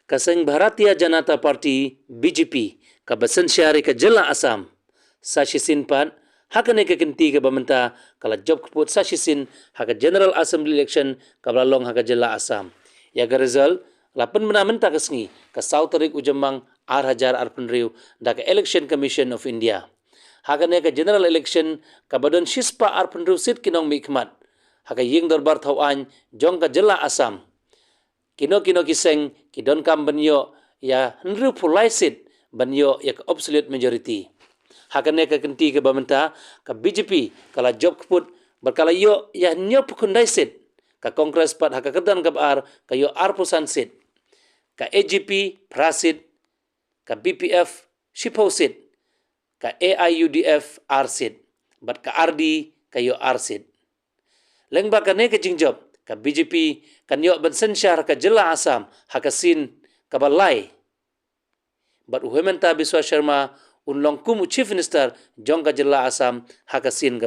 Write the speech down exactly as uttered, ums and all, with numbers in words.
Ka seng Bharatiya Janata Party, B J P, kaba synshar ïa ka jylla Assam, sa shisien pat, ha kane ka kynti kaba mynta, ka la jop kput sa shisien ha ka General Assembly election kaba la long ha ka jylla Assam. Ïa ka result la pynbna mynta ka sngi, ka saw tarik u Jymmang ar hajar arphew hynriew, da ka Election Commission of India. Ha kane ka general election kaba don shispah arphew hynriew seat ki nongmihkhmat ha ka ïing dorbar thaw aiñ jong ka jylla Assam, kino kino ki seng ki donkam ban ïoh ïa hynriewphew lai seat ban ïoh ïa ka absolute majority. Ha kane ka kynti kaba mynta, ka B J P ka la jop kput bad ka la ïoh ïa hynñiewphew khyndai seat. Ka Congress pat ha ka kyrdan kaba ar ka ïoh arphew san seat. Ka A J P phra seat, ka B P F shiphew seat, ka A I U D F ar seat, bad ka R D ka ïoh ar seat. Lyngba kane ka jingjop, ka B J P kan ïoh ban synshar ka jylla Assam ha ka sien kaba lai. Bad u Himanta Biswa Sharma un long kum u Chief Minister jong ka jylla Assam ha ka sien